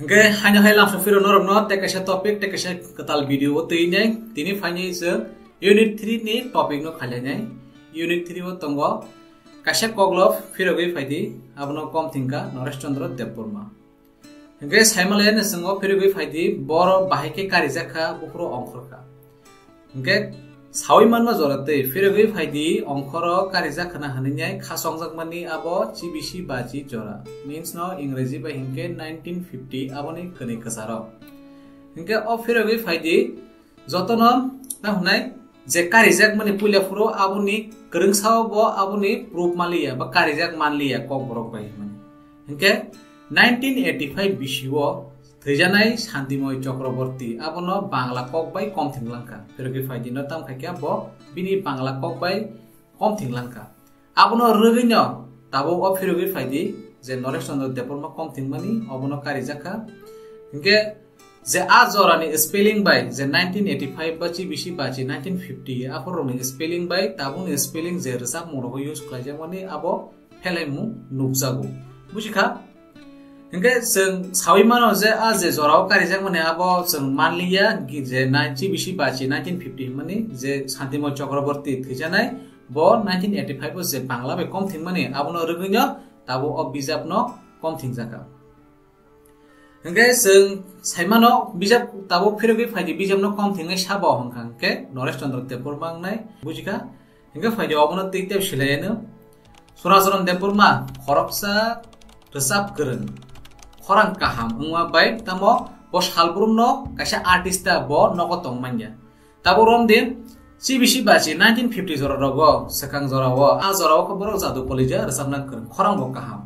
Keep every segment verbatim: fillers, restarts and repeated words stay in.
Hwnkhe haino hai lamsa phiro norokno tei kaisa topic tei kaisa kwtal video o twi nai. Tini phainai chwng unit three ni topic no khailai nai. Unit three o tongo kaisa koklop phirogwi phaidi, abono kom thwngkha Noresh Chandra Debbarma. Hwnkhe saimanlai no chwng o phirogwi phaidi, borok bahai khe karijak kha, buphuru ongkhor kha. Hwnkhe saui manma jora tei phirogwi phaidi ongkhoro karijak khna hwnwi nai kha chongjakmani abo chibisi bachi jora. Means no Ingreji bai hinkhe nineteen fifty aboni kwnwi kwcharo. Hwnkhe o phirogwi phaidi jotono na hwnai je karijakmani puila phuru aboni kwrwngsao bo aboni proof manliya ba karijak manliya kokborok bai hwnmani. Hwnkhe nineteen eighty-five bisio thwijanai Santimoy Chakraborty abono Bangla kok bai kom thwng langkha. Phirogwi phaidi no tam khaikha bo bini Bangla kok bai kom thwng langkha. Abono rwgwino tabuk o phirogwi phaidi je Noresh Chandra Debbarma kom thwngmani obono karijakha. Hwnkhe je a jorani spelling bai je nineteen eighty-five ba chibisi bachi nineteen fifty aphurrokni spelling bai tabukni spelling je rwchapmungrogo use khlaijakmani abo phelaimung nukjago. Buji kha? Hwnkhe chwng saui mano je a je jorao karijakmani abo chwng manliya, gi-, je nai-, chibisi bachi nineteen fifty hwnmani je Santimoy Chakraborty thwijanai bo nineteen eighty-five o je Bangla bai kom thwngmani abono rwgwino tabuk o bijapno kom thwngjakha. Hwnkhe chwng saimano bijap tabuk phirogwi phaidi bijapno kom thwngnai sabo hwnkha hwnkhe Noresh Chandra Debbarma wngnai bujikha. Hwnkhe phaidi obono tei tei silaiano Surnacharan Debbarma khoroksa rwchap kwrwng, khorang kaham wngma bai tamo bo salbrumno kaisa artist ta bo nogo tong manya. Tabuk romdi chibisi bachi nineteen fifty jora rogo swkang jorao a jorao khe borok jadu kolija rwchapna kwrwng khorang bo kaham.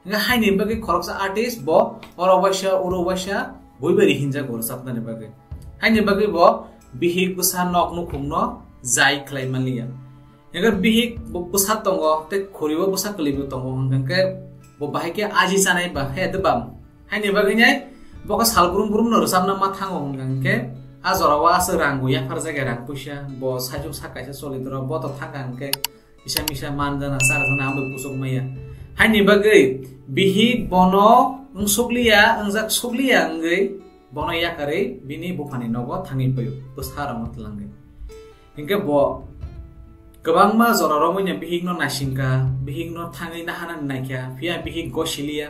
Hingke haini bagwi khoroksa artist bo oro waisa oro waisa buibari hinjago rwchapnani bagwi. Haini bagwi bo bihik bwsa nok nukhungno jai khlai manliya. Hingke bihik bo bwsa tongo tei khuribo bwsa kwlwibo tongo hingke bo bahai khe aji chanai ba he de bam. Haini bagwi nai bo khe sal brum brumno rwchapna ma thango hingke a jorao aswk rang bo yapharjak rang puisa bo sajwk sak kaisa cholitorok bo to thangkha hingke kisa misa manjana charjana ang bai kuchuk maya. Haini bagwi bihik bono wng sukliya, wngjak sukliya wngwi bono yakarwi bini buphani nogo thangwi paio, bwsarokno twlangwi. Hinkhe bo kwbangma jora romwi no bihikno naisingkha, bihikno thangwi nahanani naikha, phiya bihik gosiliya.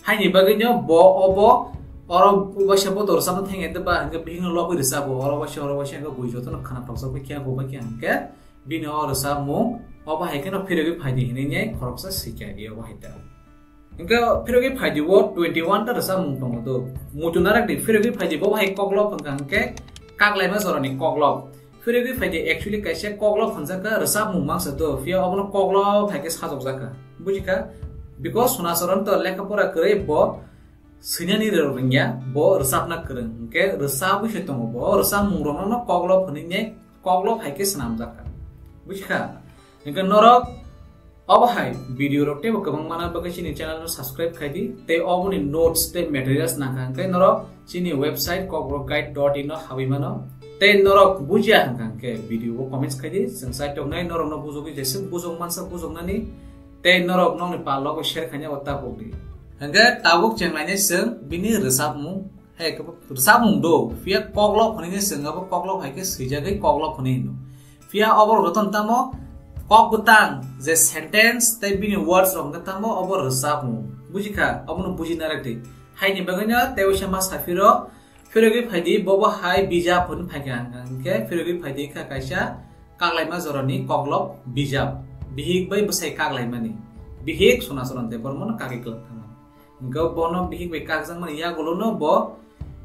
Haini bagwino bo obo oro waisa botor rwchapna thangya de ba, hwnkhe bihikno lobwi rwchabo, oro waisa, oro waisa, hwnkhe bui jotono khna tokjak bai khe, bo bai khe, hwnkhe bini o rwchapmung, obo hai kheno phirogwi phaidi hinwi nai khoroksa swikha, e obo hai ta. Hwnkhe phirogwi phaidi o twenty one ta rwchapmung tongo do. Muitu narak di phirogwi phaidi bo hai koklop hwnkha hwnkhe kaklaima jorani koklop. Phirogwi phaidi actually kaisa koklop hwnjakha rwchapmung mangsa do, phiya obono koklop hai khe sajokjakha. Bujikha? Because Sunacharan to lekha pora kwrwi bo swinani rwngya, bo rwchapna kwrwng. Hwnkhe rwchabwi se tongo bo, rwchapmung rokno koklop hwnwi ne koklop hai khe swnamjakha. Bujikha? Hwnkhe norok obo hai video rok teibo kwbangma na bagwi chini channel no subscribe khai di, tei oboni notes tei materials nangkha hwnkhe norok chini website kokborok guide dot in no habwi mano. Tei norok bujiya hwnkha hwnkhe video o comments khai di, chwng chaitok nai norok no bujogwi jeswk bujok mansa bujoknani, tei norok nokni pal logo share khaina bo ta pok di. Hwnkhe tabuk chenglainai chwng bini rwchapmung, hai khe rwchapmung do, phiya koklop hwnwi se chwng abo koklop hai khe swijagwi koklop hwnwi hino. Phiya obo rok jotono tamo kok bwtang je sentence tei bini words rok hwnkhe tamo obo rwchapmung. Bujikha? Obono buji narak di. Haini bagwino tei waisa ma saphiro phirogwi phaidi bobo hai bijap hwnwi phaikha hwnkhe phirogwi phaidi kha kaisa kaklaima jorani koklop bijap. Bihik bai bwsai kaklaimani. Bihik Sunacharan Debbarmano kagwi kwlwng thangmani. Hwnkhe bono bihik bai kakjakmani yagulono bo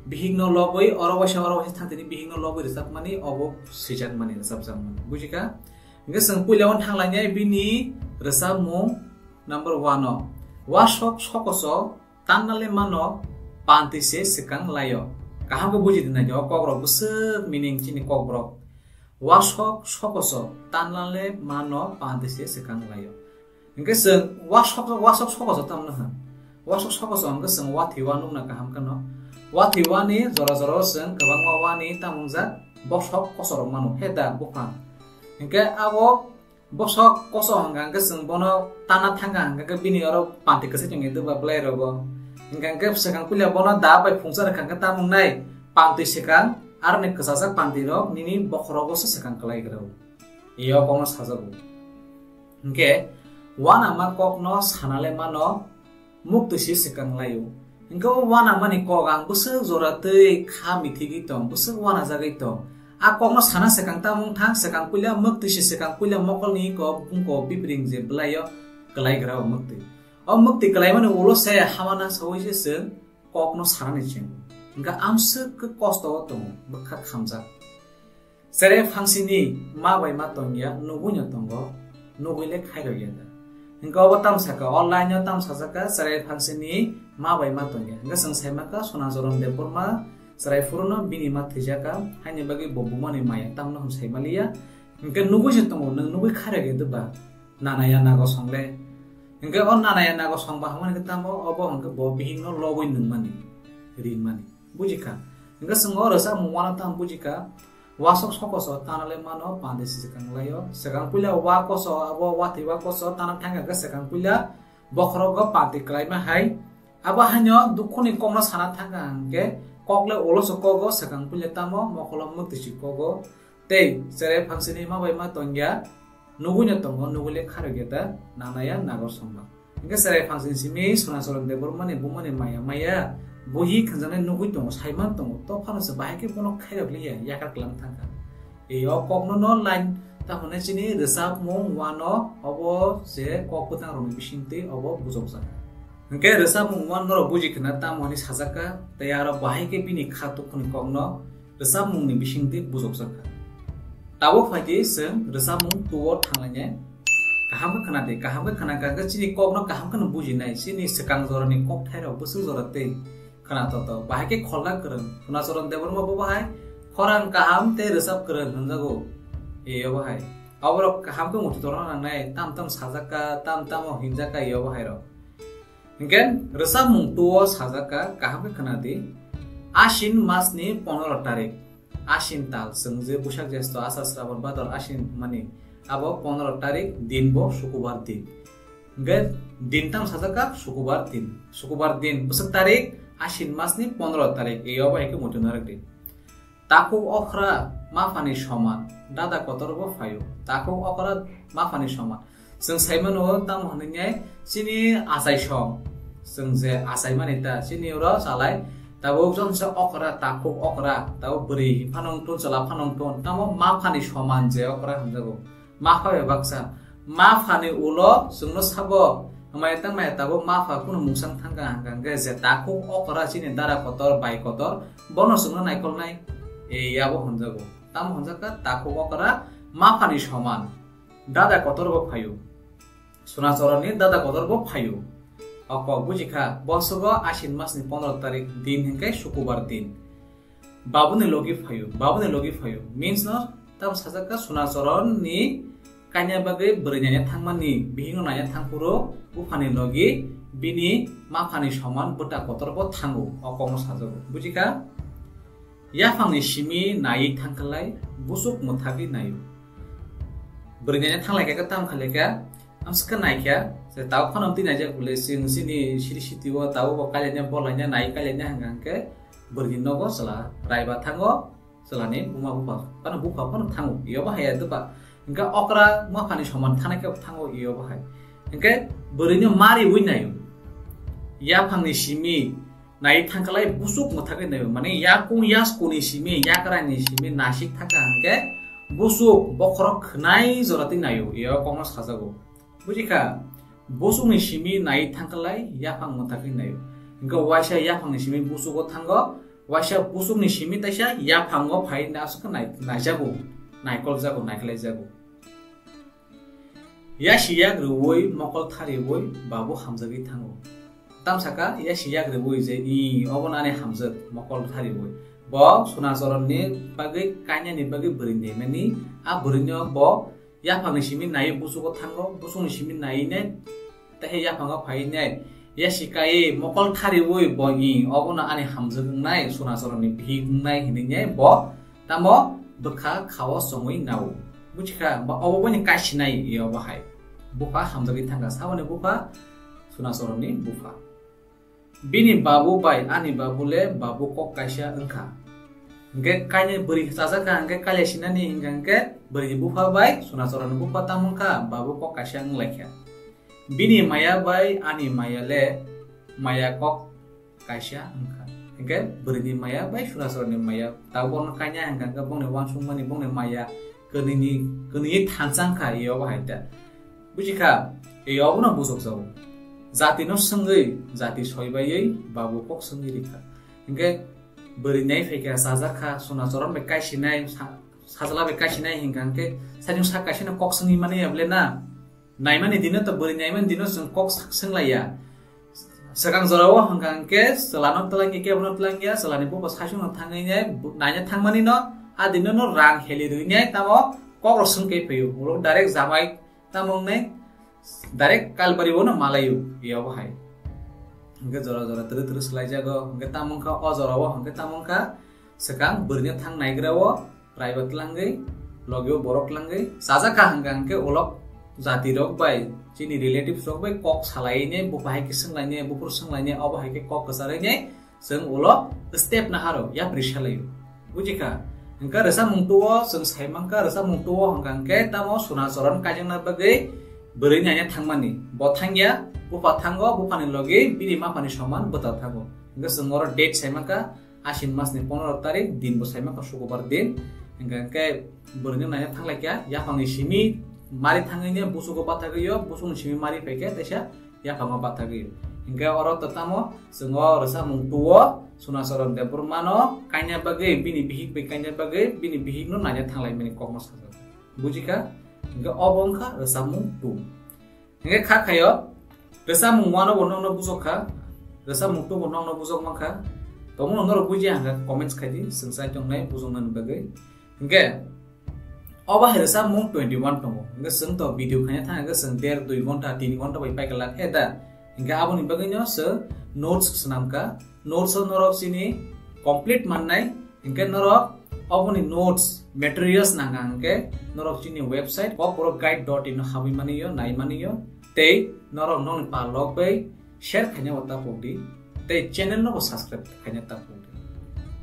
bihikno lobwi oro waisa oro waisa thangtini bihikno lobwi rwchapmani obo swijakmani rwchapjakmani. Bujikha? Hwnkhe chwng puila o thanglainai bini rwchapmung number one o. Wasok sokoso tannale mano panti se swkang laio. Kaham khe buji di nai di o kokrok bwswk meaning chini kokborok. Wasok sokoso tannale mano panti se swkang laio. Hwnkhe chwng wasok, wasok sokoso tamno hwn. Wasok sokoso hwnkhe chwng wathiwa nukna kaham kheno. Wathiwani jora jora o chwng kwbangma wani tamungjak bosok kosorok mano, he da buphang. Hwnkhe abo bosok koso hwnkha hwnkhe chwng bono tana thangkha hwnkhe bini oro panti kwchai tongya doba bwlai rogo. Hingkha hingkhe swkang puila bono da bai phungsa rwkha hingkhe tamo wngnai, pantwi swkang, aroni kwchajak pantwi rok nini bokhorogo se swkang kwlai gra o. Iyo kokno sajago. Hingkhe uanama kokno sanale mano, muktwi se swkang lai o. Hingkhe o uanamani kok ang bwswk jora twi kha mithigwi tong, bwswk uanajagwi tong. A kokno sana swkang tamo wngthang, swkang puila muktwi se swkang puila mokolni kok bungko bipring je bwlaio kwlai gra o muktwi. O muktwi kwlaimani ulo se hamana saui se chwng kokno sanani chengo. Hingkhe amswk khe kosto o tongo, bwkha khamjak. Cherai phangsini ma bai ma tongya, nugui no tongo, nugui le khairokya da. Hingkhe obo tam saka, o line o tam sajaka, cherai phangsini ma bai ma tongya. Hingkhe chwng saimaka, Sonachoron Debbarma, cherai phuru no bini ma thwijaka, haini bagwi bo bumani maya tamno hwn saimaliya. Hingkhe nugui se tongo, nwng nugui khairokya da ba? Nanaya nago songle. Hingkhe o nanaya nago songba hamani khe tamo, obo hingkhe bo bihikno lobwi nungmani, ringmani. Bujikha. Hingkhe chwng o rwchapmung uanw tamo bujikha. Wasok sokoso tanale mano pande se swkang laio. Swkang puila wa koso, abo watwi wa koso tana thangkha hingkhe swkang puila bokhorogo pande kwlaima hai. Abo haino dukhuni kokno sana thangkha hingkhe kokle uloso kogo swkang puila tamo mokolo muktwi si kogo. Tei cherai phangsini ma bai ma tongya, nugui no tongo, nugui le kharokya da, nanaya nagor songma. Hingkhe cherai phangsini simi Sonachoron Debbarmani bumani maya maya, buhi khwnjaknai nugui tongo, saiman tongo, to phano se bahai khe bono khairok liya, yakar kwlang thangkha. Ei o kokno no line, tamo hwnwi chini rwchapmung uanw obo je kok bwtang rokni bisingtwi obo bujokjak. Hingkhe rwchapmung uanw norok buji khna tamo hwnwi sajakha, tei aro bahai khe bini kha tukhuni kokno rwchapmungni bisingtwi bujokjakha. Tabuk phaidi chwng rwchapmung two o thanglainai. Kaham khe khna di, kaham khe khna kha khe chini kokno kaham kheno bujinai, chini swkang jorani kokthairok bwswk jora tei khna toto. Bahai khe kholna kwrwng, Sonachoron Debbarma bo bahai khorang kaham tei rwchap kwrwng hwnjago. Eyo bahai. Aborok kaham khe muitu torna nangnai, tam tam sajakha, tam tamo hinjakha eyo bahairok. Hingkhe rwchapmung two o sajakha, kaham khe khna di. Ashin masni pondro tarik. Ashin tal, chwng je Buisak Jesto Asar Srabon Bhador Ashin mani, abo pondro tarik din bo Sukubar din. Hingkhe din tam sajakha Sukubar din. Sukubar din, bwswk tarik, Ashin masni pondro tarik, eyo bai khe muitu narwk di. Takhuk okra maphani soman, dada kotor bo phaio. Takhuk okra maphani soman. Chwng saimano tamo hwnwi nai chini achai song. Chwng je achai mani ta chini oro chalai. Tabuk jong se okra, takhuk okra, tabuk bwrwi phano wngton, chwla phano wngton. Tamo maphani soman je okra hwnjago. Mapha bai baksa. Maphani ulo chwngno sabo. Amai tang mai tabuk mapha kunu mungsang thangka hangka hwnkhe je takhuk okra chini dara kotor, bai kotor. Bono chwngno naikolnai. E yabo hwnjago. Tamo hwnjakha takhuk okra maphani soman. Dada kotor bo phaio. Sonachoron ni dada kotor bo phaio. O kok bujikha, bosogo Ashin masni pondro tarik din hinkhe Sukubar din. Babuni logi phaio, babuni logi phaio. Means no tam sajakha Sonachoron ni kanya bagwi bwrwi naina thangmani, bihikno naina thangphuru buphani logi bini maphani soman bwta kotor bo thango, o kokno sajago. Bujikha? Yaphangni simi naiwi thangkhalai, busuk mwthagwi naio. Bwrwi naina thanglaikha khe tamo khalaikha, amswkhe naikha, je tabuk phano amtwi naijak bwle, chwng chini siri sitio tabuk bo kailaina, bolaina, naiwi kailaina hwnka hwnkhe bwrwini nogo chwla raiba thango, chwlani buma bupha phano bupha phano thango, iyo bahai ya doba. Hwnkhe okra maphani soman thanai khe thango iyo bahai. Hwnkhe bwrwino mariwi naio. Yaphangni simi nai thangkhalai busuk mwthagwi naio, mane yakung yaskuni simi, yakrani simi nasik thangkha hwnkhe busuk bokhorok khwnai joratwi naio, iyo kokno sajago. Bujikha? Busukni simi nai thangkhalai yaphang mwthagwi naio. Hwnkhe waisa yaphangni simi busugo thango, waisa busukni simi taisa yaphango phai aswk nai-, naijago, naikoljago, naikhlaijago. Yasi yak rwui mokol thariui babu hamjagwi thango. Tam saka yasi yak rwui je, "I, obo nani hamjak mokol thariui." Bo Sonachoron ni bagwi, kanya ni bagwi bwrwi nemani, a bwrwi no bo yaphang ni simi nai busugo thango, busuk ni simi nai ne, tei yaphango phai ne, yasi kai mokol thariui bo, "I, obo no ani hamjak wngnai, Sonachoron ni bihik wngnai," hinui ne bo tamo bwkha khao chongwi nao. Buchikha, ba obo boni kaisinai, iyo bahai. Bupha hamjagwi thangkha, saboni bupha, Sonachoron ni bupha. Bini babu bai ani babu le babu kok kaisa wngkha. Hingke kainwi bwrwi chajak kha, hingke kalia sinani hingka hingke bwrwini bupha bai Sunachoron ni bupha tamo wngkha, babu kok kaisa wnglaikha. Bini maya bai ani maya le maya kok kaisa wngkha. Hingke bwrwini maya bai Sunachoron ni maya tabuk bono kanya hingka hingke bongni uansukmani bongni maya kwnwini, kwnwi thansa wngkha, e obo hai ta. Bujikha, e obono bujokjago. Jati no swngwi, jati soibaiwi, babu kok swngwi rikha. Hingke bwrwi nai phaikha, chajak kha, Sunachoron bai kaisinai, sa-, sajla bai kaisinai hingka hingke, sajung sak kaisino kok swngwi mani ya bole na? Naimani dino to bwrwi naimani dino chwng kok sak-, swnglaia. Swkang jorao hwnkha hwnkhe chwlano twlangya, kebono twlangya, chwlani bubo saichungno thangwi nai, bu-, naina thangmani no, a dino no rang heli rwi nai, tamo kokrok swngkhe phaio. Ulo direct jamai tamo wngnai, direct kalbari bono malaio, e obo hai. Hwnkhe jora jora twrwi twrwi swlaijago, hwnkhe tamo wngkha o jorao, hwnkhe tamo wngkha swkang bwrwino thang naigrao, private twlangwi, logio borok twlangwi, chajak kha hwnkha hwnkhe ulok jati rok bai, chini relatives rok bai kok salaini, buphai khe swnglaini, buphuru swnglaini, obo hai khe kok kwcharwi ni chwng ulo step naharo, yapri salaio. Bujikha? Hwnkha rwchapmung two o chwng saimankha, rwchapmung two o hwnkha hwnkhe tamo Sunachoron kaijakna bagwi bwrwi naina thangmani. Bo thangya, bupha thango, buphani logi bini maphani soman bwta thango. Hwnkhe chwng oro date saimankha, Ashin masni pondro tarik, din bo saimankha sukubar din. Hwnkha hwnkhe bwrwino naina thanglaikha, yaphangni simi mari thangwini busugo bathagwio, busungni simi mari phaikhe teisa yaphango bathagwio. Hwnkhe oro to tamo chwng o rwchapmung two o Sunachoron Debbarmano kaina bagwi, bini bihik bai kaina bagwi, bini bihikno naina thanglaimani kokno sajak. Bujikha? Hwnkhe obo wngkha rwchapmung two. Hingke kha khaio, rwchapmung one o bo nokno bujok kha, rwchapmung two bo nokno bujok mankha. Tongmano norok bujiya hingkha comments khaidi, chwng chai tongnai bujoknani bagwi. Hingke obo hai rwchapmung twenty one tongo. Hingke chwng to video khaina thang hingke chwng der dui ghonta, tin ghonta bai paikha lak he da. Hingke aboni bagwino chwng notes swnamkha. Notes o norok chini complete mannai. Hingke norok oboni notes materials nangkha hingke norok chini website kokborok guide dot in o habwi manio, nai manio, tei norok nokni palok bai share khaina bo tapok di, tei channel no bo subscribe khaina tapok di.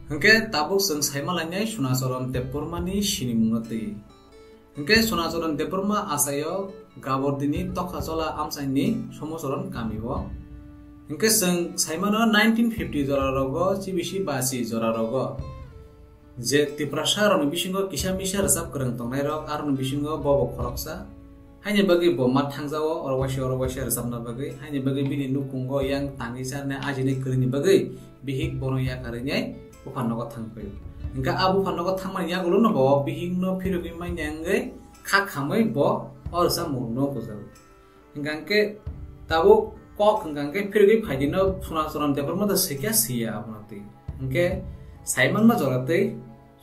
Hingke tabuk chwng saima lainai Sunachoron Debbarmani sinimungno twi. Hingke Sunachoron Debbarma achaio Gabordini Tokhachola amchaini Somochoron kamio. Hingke chwng saimano nineteen fifty jora rogo, chibisi basi jora rogo je Tiprasa rokni bisingo kisa misa rwchap kwrwng tongnai rok, aroni bisingo bobo khoroksa. Haini bagwi bo ma thangjao, oro waisa, oro waisa rwchapna bagwi. Haini bagwi bini nukhungo yang tangwi charnai ajinai kwrwini bagwi bihik bono yakarwi nai bupha nogo thangphio. Hingke a bupha nogo thangmani yagulo no bo bihik no phirogwi manya wngwi kha khamwi bo o rwchapmung no bujago. Hingke tabuk kok hingke phirogwi phaidi no Sunachoron Debbarma da sikya siya abono twi. Hingke saimanma jora twi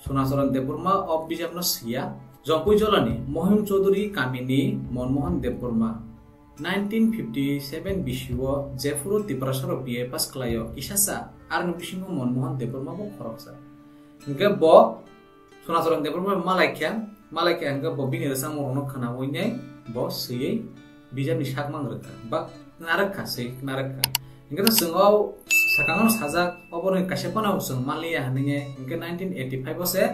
Sunachoron Debbarma o bijapno siya. Jongpui jolani Mohim Chaudhuri kamini Monmohan Debbarma. Nineteen fifty seven bisio jephuru Tiprasarok B A pass khlaio, kisasa aroni bisingo Monmohan Debbarma bo khoroksa. Hingke bo Sunachoron Debbarma malaikha, malaikha hingke bo bini rwchapmung rokno khwnawi nai bo swiwi bijapni sakmang rwkha, ba narwkha, swi narwkha. Hingke to chwng o swkang no sajak, oboroni kaisa phano chwng manliya hinwi nai, hingke nineteen eighty five o se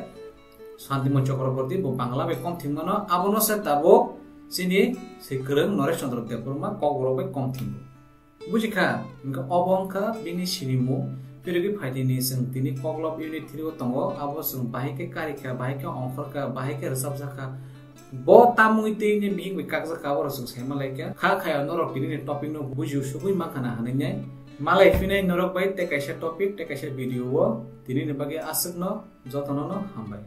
Shantimon Chakraborty bo Bangla bai kom thwngmano, abono se tabuk chini se kwrwng Noresh Chandra Debbarma Kokborok bai kom thwngo. Bujikha, hingke obo wngkha bini sinimung, phirogwi phaidini chwng tini Koklop Unit three o tongo, abo chwng bahai khe karikha, bahai khe ongkhorkha, bahai khe rwchapjakha. Bo tamungwi twi ni bihik bai kakjakha, abo rok chwng saima laikha. Kha khayo norok tini ni topic no bujiu sugwi mankha na hinwi nai. Malai phinai norok bai tei kaisa topic, tei kaisa video o tini ni bagwi aswk no jotono no hambai.